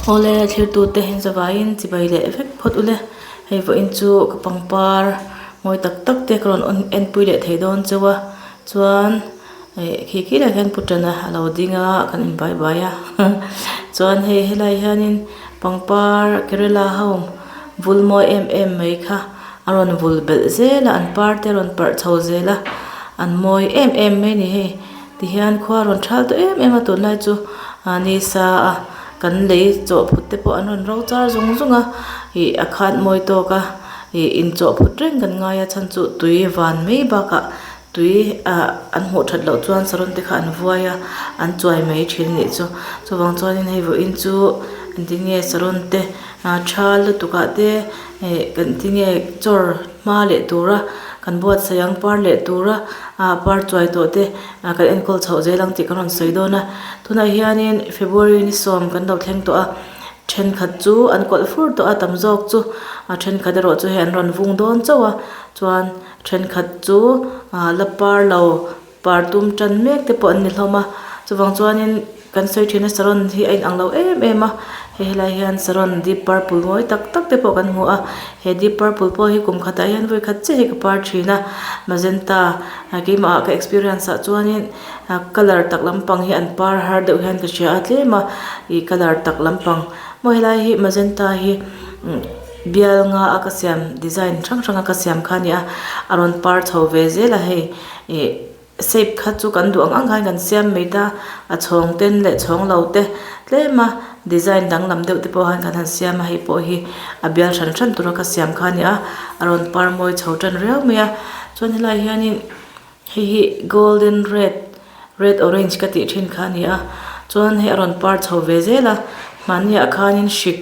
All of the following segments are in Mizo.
Awle thirtute zavaiin chibai leh vek phawt ule hei vawiin chu ka pangpar mawi tak tak te ka rawn enpui leh thei dawn chauh a chuan ih khi khi lai khian pu tana a lo ding a kan in bai bai a chuan hei helai hianin pangpar kerela ho vul mawi em em mai kha a rawn vul belh zel a an par te a rawn parh chho zel a an mawi em em mai a ni hei. Tihian khua a rawn thal tawh em em a tunlai chu ah ni sa a kan lei chawhphut te pawh an rawn ro char zung zung a ih a khat mawi tawk a ih inchawhphut reng kan ngai a chhan chu tui van mai bakah tui ah an hmuh that loh chuan saron te kha an vuai a an chuai mai thin a nih chu chuvang chuanin hei vawiin chu engtin nge saron te ah thal lutuk ah te ih engtin nge chawr hma leh tura kan buatsaih ang par leh tura ah par chuai tawh te ah kan enkawl chhoh zel ang tih ka rawn sawi dawn a tunah hianin february ni sawm kan lo thleng tawh a thenkhat chu an kawlh fur tawh a tam zawk chu a thenkhat erawh chu hei an rawn vung dawn chauh a chuan thenkhat chu ah la par lo par tum tan mek te pawh an ni hlawm a chuvang chuanin kan sawi thin a saron hi a inang lo em em a hei helai hian saron deep purple mawi tak tak te pawh kan hmu a he deep purple pawh hi kum khatah hian vawi khat chiah hi ka par thin a magenta ah keimah ah ka experience ah chuanin ah colour tak lampang hi an par har deuh hian ka hria a tlem a ih colour tak lampang maw helai hi magenta hi umm bial nga a ka siam design hrang hrang a ka siam kha a ni a a rawn par chho ve zel a hei. Ih shape kha chu kan duh ang ang khan kan siam mai ta a chhawng ten leh chhawng lo te tlem a design danglam deuh te pawh khan kan han siam a hei pawh hi a bial hran hran tura ka siam kha a ni a a rawn par mawi chho tan riau mai a chuan helaiah hianin hei hi golden red red orange ka tih thin kha a ni a chuan hei a rawn par chho ve zel a mahniah khanin hrik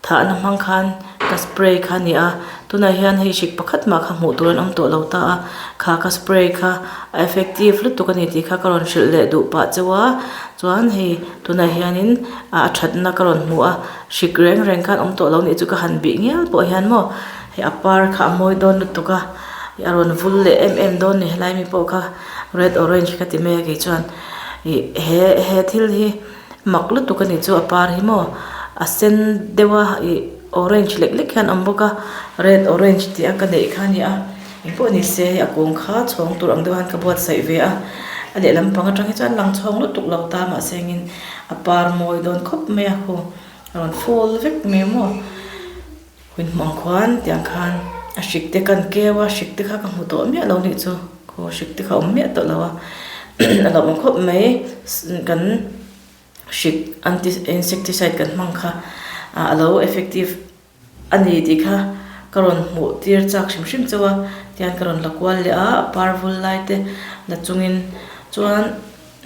thahna hmang khan ka spray kha a ni a tunah hian hei hrik pakhat mah kha hmuh tur an awm tawh lo ta a kha ka spray kha a effective lutuk a ni tih kha ka rawn hrilh leh duh pah chauh a chuan hei tunah hianin a thatna ka rawn hmu a hrik reng reng khan awm tawh lo nih chu ka han bih ngial pawh hian maw hei a par kha a mawi dawn lutuk a a rawn vul leh em em dawn a ni helai mi pawh kha red orange ka ti mai a kei chuan ih he he thil hi. Mak lutuk a nih chu a par hi maw a sen deuh a ih orange lek lek hian a awm bawk a red orange tih a ka neih kha a ni a engpawh ni se hei a kung kha chhawng tur ang deuh hian ka buatsaih ve a a lehlam pang atang hi chuan lang chhawng lutuk lo ta mahse engin a par mawi dawn khawp mai a khu a rawn full vek mai a maw. Hun hmuh ang khuan tiang khan a hrik te kan keu a hrik te kha ka hmu tawh miah lo nih chu khaw hrik te kha a awm miah tawh lo a a lo awm khawp mai kan hrik anti insecticide kan hmang kha a lo effective a ni tih kha ka rawn hmuh tir chak hrim hrim chauh a tiang ka rawn la kual leh a a par vul lai te la chungin chuan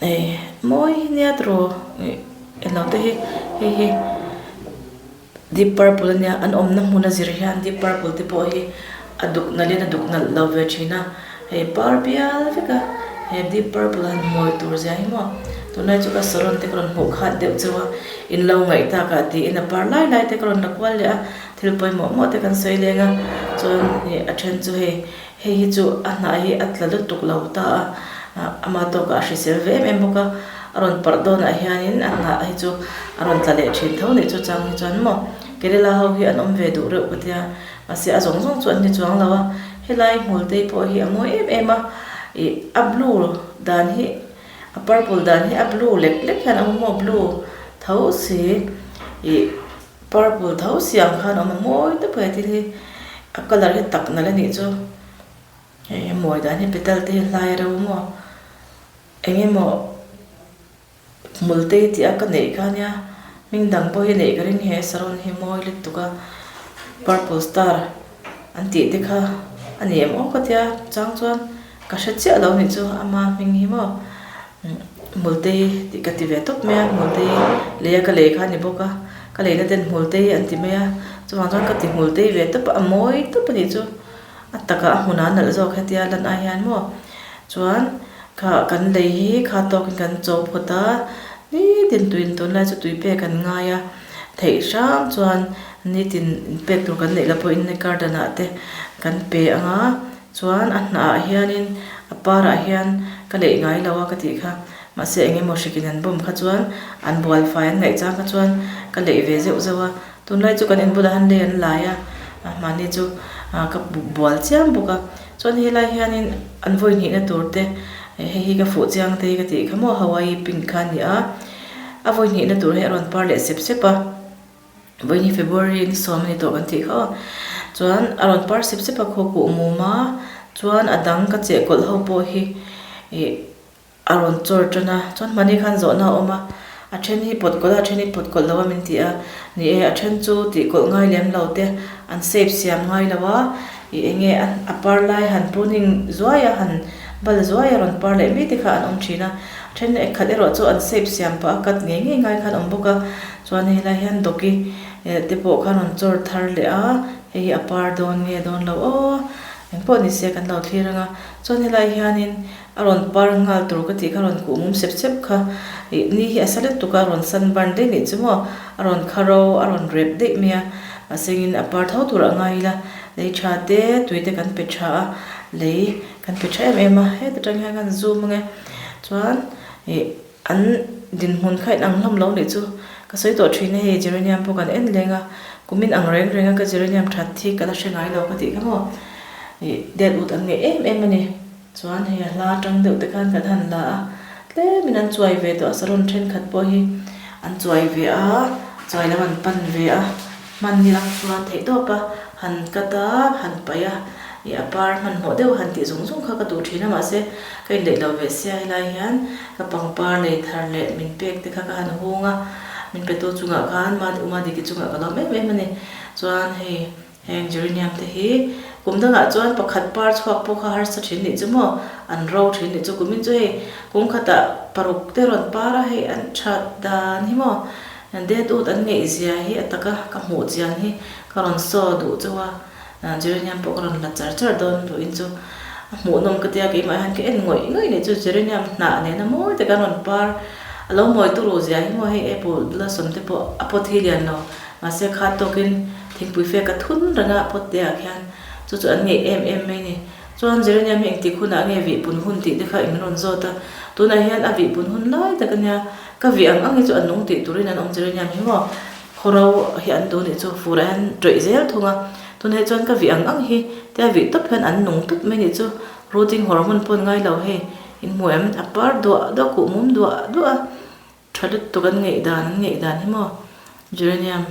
hei mawi nia tiraw ih englo te hi hei hi. Deep purple ania an awmna hmun a zir hian deep purple te pawh hi a duk nalh in a duk nalh lo ve thin a hei par bial vek a he deep purple han mawi tur zia hi maw tunlai chu ka saron te ka rawn hmuh khat deuh chauh a in lo ngaih tak ah tiin a par lai lai te ka rawn la kual leh a thil pawimawh mawh te kan sawi leng a chuan ih a then chu hei hei hi chu a hnah hi a tla lutuk lo ta a ah ama tawkah a hrisel ve em em bawk a. A rawn parh dawnah hianin a hnah hi chu a rawn tla leh thin tho nih chu chang hi chuan maw Kerala ho hi an awm ve duh reuh ka tia mahse a zawng zawng chu an ni chuang lo a helai hmultei pawh hi a mawi em em a ih a blue dan hi a purple dan hi a blue lek lek hian a awm a maw blue tho si ih purple tho si ang khan a awm a mawi tawp a he thil hi a colour hi tak nalh a nih chu hei a mawi dan hi petal te hi hlai reuh a maw. Eng emaw hmul te tih a ka neih kha nia hming dang pawh hi neih ka ring he saron hi mawi lutuk a purple star an tih te kha a ni em aw ka tia chang chuan ka hre chiah lo nih chu ama hming hi maw hmul te tih ka ti ve tawp mai a hmul te lei a ka lei kha a ni bawk a ka leina ten hmul te an ti mai a chuvang chuan ka ti hmul te ve tawp a a mawi tawp a nih chu. A takah a hmunah a nalh zawk hetia lan ai hian maw chuan kha kan lei hi kha tawkin kan cho phawt a nitin tuiin tunlai chu tui pek an ngai a theih hrang chuan nitin pek tur kan neih loh pawhin garden ah te kan pe ang a chuan a hnah ah hianin a parah hian ka leih ngai lo a ka tih kha. Mahse eng emaw hrikin an bawm kha chuan an bual fai an ngaih chang kha chuan ka leih ve zeuh zeuh a. Tunlai chu kan inbulah hian lei an lai a, mahni chu ka bual chiam bawk a. Chuan helai hianin an vawi hnihna tur te hei hi ka fuh chiang te hi ka tih kha maw Hawaii pink kha a ni a. A vawi hnihna tur hi a rawn par leh sep sep a. Vawiin hi February ni sawm a ni tawh kan tih kha aw. Chuan a rawn par sep sep a khaw kuh mum a, chuan a dang ka cheh kawlh ho pawh hi ih a rawn chawr tan a. Chuan hmani khan zawhna a awm a, a then hi pawt kawlh a, a then hi pawt kawlh lo a min ti a. Ni e, a then chu tih kawlh ngai lem lo te, an shape siam ngai lo a, ih eng nge a par lai han pruning zuai a, han bal zuai a rawn par leh mai te kha an awm thin a. A then khat erawh chu an shape siam pah a cut ngei ngei ngai khan a awm bawk a. Chuan hei lai hian dawki te pawh kha rawn chawr thar leh a, hei hi a par dawn nge dawn lo aw, engpawh ni se kan lo thlir ang a. Chuan helai hianin a rawn par nghal tur ka tih kha rawn kuh mum sep sep kha ih ni hi a sa lutuk a, a rawn sunburn daih nih chu maw, a rawn kha ro a rawn rep daih mai a, mahse engin a par tho tur a ngai ila, lei tha te tui te kan pe tha a, lei kan pe tha em em a, heta tang hian kan zoom ang e, chuan ih. An dinhmun kha inang hlawm lo nih chu ka sawi tawh thin a hei geranium pawh kan en leng a, kumin ang reng reng a ka geranium that hi ka la hre ngai lo ka tih kha maw ih dead wood an ngeih em em a ni. Chuan hei a hla tang deuh te khan kan han la a, tlemin an chuai ve tawh a saron thenkhat pawh hi an chuai ve a, chuai lam an pan ve a. Hman ni lang chuan theih tawp a, han cut a, han paih a, ih a par hmanhmawh deuh han tih zung zung kha ka duh thin a, mahse ka inleih lo ve sia helai hian ka pangpar lei thar leh min pek te kha ka han hung a, min petu chungah khan Uma Diki chungah ka lawm em em a ni. Chuan hei heng geranium te hi kum dangah chuan pakhat par chhuak pawh kha harsa thin nih chu maw, an ro thin nih chu, kumin chu hei kum khatah paruk te rawn par a, hei an that dan hi maw. Det ut an ngeih zia hi a taka ka hmuh chian hi ka rawn saw duh chauh a, geranium pawh ka rawn la char char dawn duhin chu a hmuhnawm ka tia keimah hian ka en ngawih ngawih nih chu geranium hnah nena mawi taka an rawn par a lo mawi turu zia hi maw hei apple blossom te pawh a pot hi lian lo mahse kha tawkin thingpui fe ka thun reng a a pot te ah khian chu chu an ngeih em em mai ni. Chuan geranium hi engtik hunah nge vih pun hun tih te kha in rawn zawt a, tunah hian a vih pun hun lai tak a nia. Ka vih ang ang hi chu a nung tih turin an awm geranium hi maw khawro hi an duh nih chu furah hian tawih zel thung a, tunah hi chuan ka vih ang ang hi tia vih tawp hian an nung tawp mai nih chu rooting hormone pawh an ngai lo hei in hmu em a par duah duah kuh mum duah duah a tha lutuk an ngeih dan an ngeih dan hi maw geranium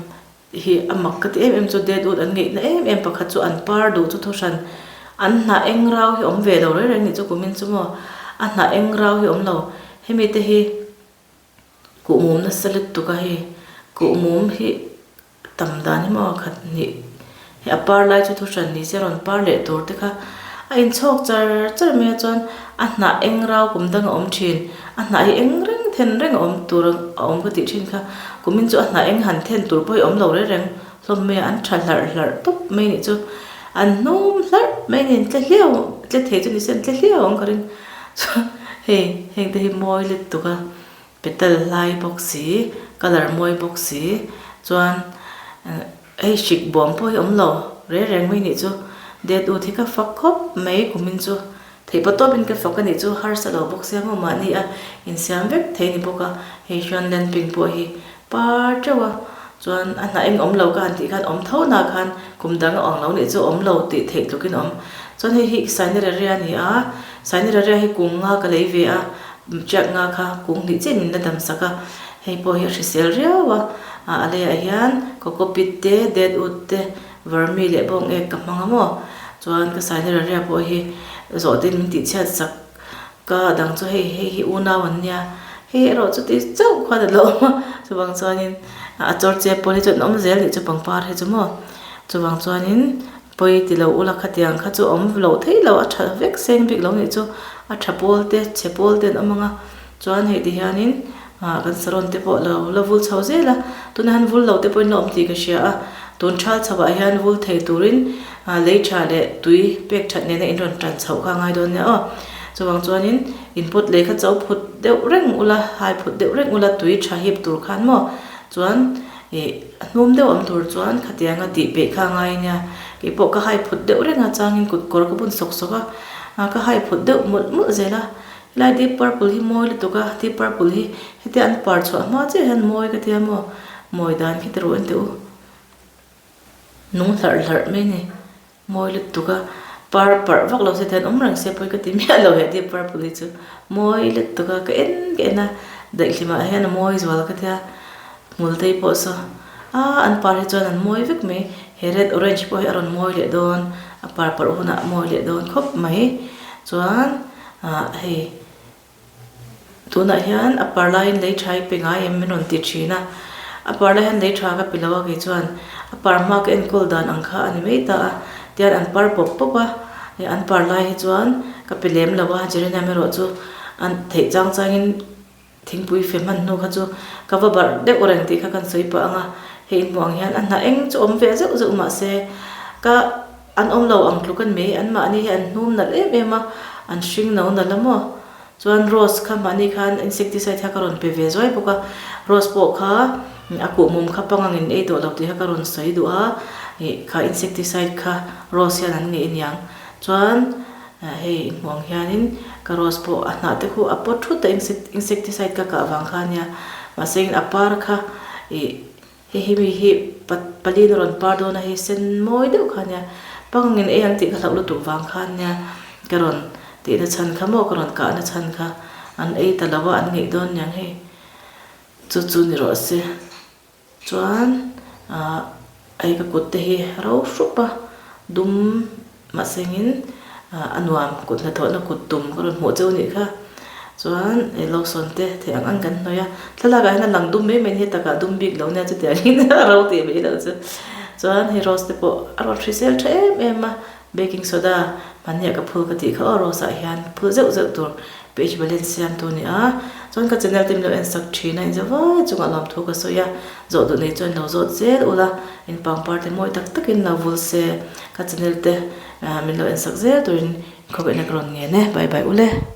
hi a mak ka ti em em chu dead wood an ngeihna em em pakhat chu an par duh chu thu hran an hnah eng rau hi awm ve lo reng reng nih chu kumin chu maw a hnah eng rau hi awm lo. Hemi te hi kuhmum nasa lutuk a hei kuhmum hi tam dan hi maw khat hnih hei a par lai chu thu hran ni se rawn par leh tur te kha a inchhawk char char mai a chuan a hnah eng rau kum dang a awm thin a hnah hi eng reng then reng a awm tur a awm ka tih thin kha kumin chu a hnah eng han then tur pawh hi a awm lo reng reng hlawm mai a an tha hlarh hlarh tawp mai nih chu an hnum hlarh mai a ni an tle hliau tle thei chu ni se an tle hliau ang ka ring. Chuan hei heng te hi mawi lutuk a petal hlai bawk si colour mawi bawk si chuan hei hrik bawm pawh hi awm lo reng reng mai nih chu det ut hi ka fak khawp mai kumin chu theih pawh tawpin ka fak a nih chu harsa lo bawk sia maw mahni a insiam vek thei a ni bawk a hei chuan landping pawh hi par teuh a chuan a hnah eng awm lo ka han tih khan awm tho na khan kum dang a awng lo nih chu awm lo tih theih tlukin a awm chuan hei hi sainiraria a ni a sainiraria hi kung nga ka lei ve a tiak nga kha kung hnih chiah min la dam sak a hei pawh hi a hrisel riau a a leiah hian cocopeat te dead wood te vermi leh bawng ek ka hmang a maw chuan ka sainiraria pawh hi zawh te min tih chhiat sak. Ka dang chu hei hei hi unau an nia, hei erawh chuti chauh khuan a lo awm a, chuvang chuanin a chawr che pawl hi chu an awm zel nih chu pangpar hi chu maw, chuvang chuanin pawi ti lo ula khatiang kha chu awm loh theih loh a tha vek seng bik lo nih chu a tha pawl te chhe pawl te an awm ang a, chuan hei ti hianin ah kan saron te pawh lo la vul chho zel a, tunah hian vul lo te pawhin la awm tih ka hria a, tun thal chho ah hian vul thei turin Lei tha leh tui pek that nena in rawn tan chhoh kha a ngai dawn nia aw. Chuvang chuanin in put lei kha cho phut deuh reng ula, hai phut deuh reng ula tui tha hip tur khan maw chuan ih a hnum deuh awm tur chuan khatianga tih peih kha a ngai nia. Keipawh ka hai phut deuh reng a changin kut kawr ka bun sawk sawk a, ka hai phut deuh mawlh mawlh zel a. Helai deep purple hi mawi lutuk a deep purple hi hetia an par chhuah hma chiah hian mawi ka tia maw mawi dan khi tiraw enteh u nung hlarh hlarh mai a ni mawi lutuk a par parh vak lo se tihian awm reng se pawi ka ti miah lo he deep purple hi chu mawi lutuk a ka en ka en a daihlim ah hian a mawi zual ka tia hmul te pawh saw aaa an par hi chuan an mawi vek mai he red orange pawh hi a rawn mawi leh dawn a par parh hunah a mawi leh dawn khawp mai chuan. Ah hei tunah hian a par laiin lei tha i pe ngai em min rawn ti thin a, a par lai hian lei tha ka pe lo a kei chuan a par hma ka enkawl dan ang kha a ni mai ta a tian an par pawp pawp a ih an par lai hi chuan ka pe lem lo a geranium erawh chu an theih chang changin Thingpui fe hman hnu kha chu ka va barh deuh reng tih kha kan sawi pah ang a, hei inhmuh ang hian a hnah eng chu awm ve zeuh zeuh mah se ka an awm lo ang tluk a ni mai, anmahni hi an hnum nalh em em a, an hring no nalh a maw? Chuan rose kha mahni khan insecticide kha ka rawn pe ve zuai bawk a, rose pawh kha a kuhmum kha pangangin ei tawh lo tih kha ka rawn sawi duh a, ih kha insecticide kha rose hian an ngeih aniang chuan. Hei inhmuh ang hianin ka rose pawh a hnah te khu a pawt thut a insecticide ka kah vang kha ania mahse in a par kha ih hei hi mi hi pali na rawn par dawn a hei sen mawi deuh kha ania pangin ei ang tih ka hlauh lutuk vang kha ania ka rawn tihna chhan kha maw ka rawn kahna chhan kha an ei ta lo a an ngeih dawn niang hei chu chu ni rawh se. Chuan ah hei ka kut te hi ro hrup a dum mahsengin ah a nuam kut hnathawhna kut tum ka rawn hmuh cheu nih kha chuan hei lotion te theih ang ang kan hnawih a thlalak ah hian a lang dum mai mai a ni takah dum bik lo nia chutiang in a ro tih mai loh chu chuan hei rose te pawh a rawn hrisel tha em em a baking soda mahni ah ka phul ka tih kha aw rose ah hian phul zeuh zeuh tur. Page balance siam tu ni a, chuan ka channel te min lo en sak thin a, inzawh vai chungah lawmthu ka sawi a, zawh duh nei chuan lo zawt zel ula, in pangpar te mawi tak takin lo vul se, ka channel te min lo en sak zel turin khawveihna ka rawn ngen e, bye bye ule.